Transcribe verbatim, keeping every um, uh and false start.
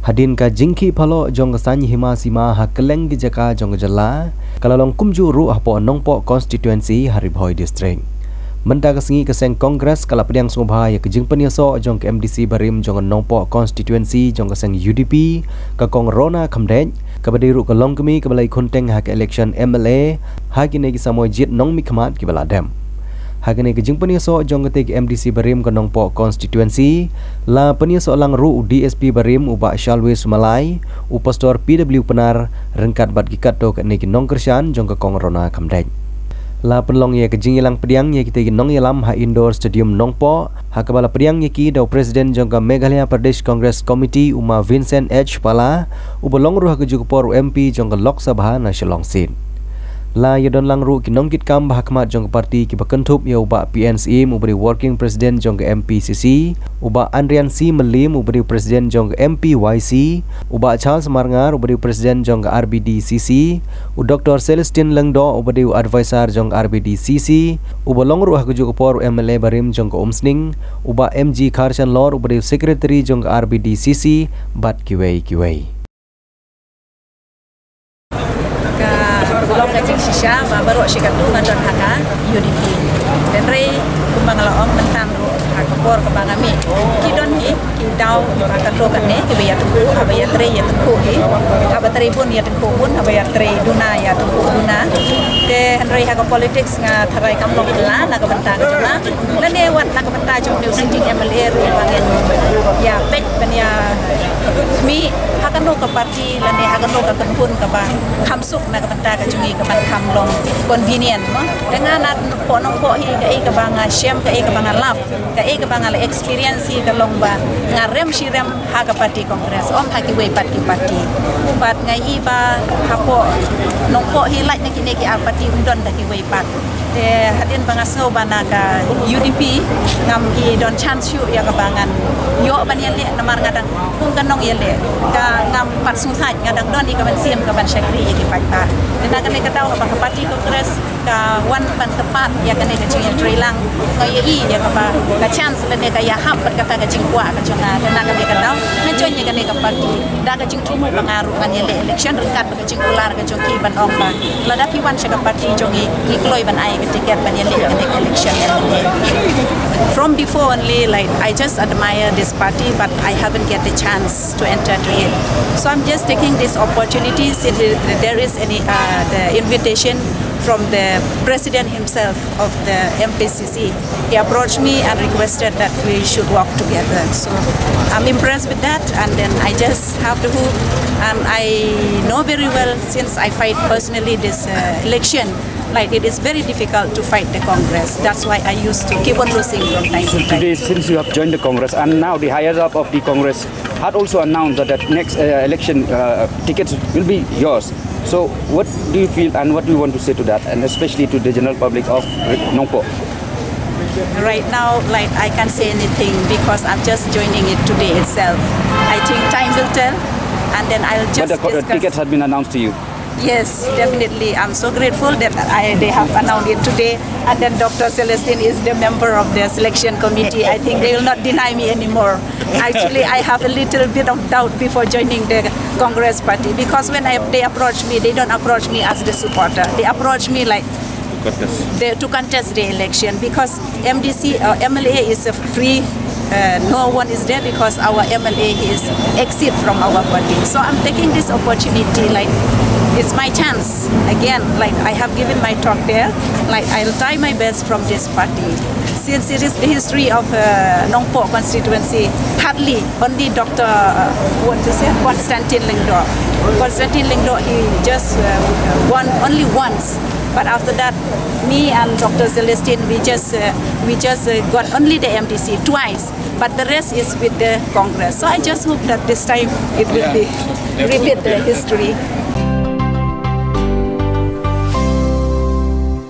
Hadien ka jingkhih paidbah jong ka saiñ hima sima ha kylleng ki jaka jong ka jylla, ka la long kumjuh ruh hapoh Nongpoh Constituency ha Ri Bhoi District. Mynta ka sngi ka seng Congress ka la pdiang sngewbha ïa ka jingpynïasoh jong ka M D C barim jong ka Nongpoh Constituency jong ka seng U D P, ka Kong Rona Khymdeit, kaba dei ruh ka longkmie kaba la ïakynduh ha ka election M L A, ha kine ki samoi jied nongmihkhmat kiba la dep. Ha kane ka jingpynïasoh jong katei ka M D C barim ka Nongpoh Constituency, la pynïasoh lang ruh u D S P barim u Bah Shalwis Malai, u Pastor P W Pnar, ryngkat bad ki katto katne ki nongkyrshan jong ka Kong Rona Khymdeit. La pynlong ïa ka jingïalang pdiang ïa kitei ki nongïalam ha Indoor Stadium Nongpoh, ha kaba la pdiang ïa ki da u President jong ka Meghalaya Pradesh Congress Committee u Ma Vincent H Pala, uba long ruh ha kajuh ka por u M P jong ka Lok Sabha na Shillong Seat. La ïadon lang ruh ki nongkitkam ba ha khmat jong ka party kiba kynthup ïa u Bah P N Syiem uba dei u Working President jong ka M P C C, u Bah Andrian C Mylliam uba dei u President jong ka M P Y C, u Bah Charles Marngar uba dei u President jong ka R B D C C, u Doctor Celestine Lyngdoh uba dei u Advisor jong ka R B D C C, uba long ruh ha kajuh ka por u M L A barim jong ka Umsning, u Bah M G Kharshanlor uba dei u Secretary jong ka R B D C C, bad kiwei kiwei. Ka long ka jingshisha ba baroh shi katto nga don ha ka U D P. Hynrei kumba nga la ong mynta ruh ha ka por kaba nga mih, ki don hi ki daw ha ka dur kane kiba ïatyngkhuh, haba ïatrei ïatyngkhuh hi, haba trei bun ïatyngkhuh bun, haba ïatrei duna ïatyngkhuh duna. Te hynrei ha ka politics nga tharai kam long phylla na ka bynta ka jong nga. Lane wat na ka bynta jong u sitting M L A ruh ba ngin ïa peit ban ïa mih ha kano ka party lane ha kano ka kynhun kaba kham suk na ka bynta ka jong ngi kaban kham long convenient mo. Te nga napoh Nongpoh hi kaei kaba nga shem, kaei kaba nga lap, kaei kaba nga la experience hi ka long ba nga rem shi rem ha ka party Congress, ym ha kiwei pat ki party. Bad nga i ba hapoh Nongpoh hi lait na kine ki ar party ym don da kiwei pat. Te hadien ba nga sngew ba na ka U D P ngam i don chance shuh ïa kaba ngan ïoh ban ïaleh namar nga dang kum ka nongïaleh, ka ngam pat sngewsih, nga dang don i ka mynsiem kaban shakri ïa ki paidbah. Te na kane ka daw haba ka party Congress ka wan ban kyrpad ïa kane ka jingïatreilang, nga ïohi ïa kaba ka chance lane ka ïahap bad kata ka jingkwah ka jong nga. Te na kane ka daw nga join ïa kane ka party da ka jingthmu ba nga ruh ngan ïaleh election ryngkat bad ka jingkular ka jong ki ban ong ba lada phi wan sha ka party jong ngi, ngi kloi ban ai ka ticket ban ïaleh ïa kane ka election. From before only, like, I just admire this party, but I haven't get the chance to enter to it. So I'm just taking this opportunity since there is any, uh, the invitation from the president himself of the M P C C. He approached me and requested that we should work together. So I'm impressed with that, and then I just have to hope, and I know very well since I fight personally this, uh, election, like, it is very difficult to fight the Congress. That's why I used to keep on losing from time to time. Today, since you have joined the Congress, and now the higher up of the Congress had also announced that the next, uh, election, uh, tickets will be yours. So, what do you feel and what do you want to say to that, and especially to the general public of Nongpoh? Right now, like, I can't say anything because I'm just joining it today itself. I think time will tell, and then I'll just. But the co- discuss. Tickets have been announced to you. Yes, definitely. I'm so grateful that I, they have announced it today. And then Doctor Celestine is the member of the selection committee. I think they will not deny me anymore. Actually, I have a little bit of doubt before joining the Congress party because when I, they approach me, they don't approach me as the supporter. They approach me like the, to contest the election because M D C, uh, M L A is a free. Uh, no one is there because our M L A is exit from our party. So I'm taking this opportunity, like, it's my chance again. Like, I have given my talk there. Like, I'll try my best from this party. Since it is the history of, uh, Nongpoh constituency, hardly only Doctor, uh, what to say, Constantine Lyngdoh. Constantine Lyngdoh, he just, uh, won only once. But after that, me and Doctor Celestine, we just, uh, we just, uh, got only the M D C twice. But the rest is with the Congress. So I just hope that this time it will be repeat the history.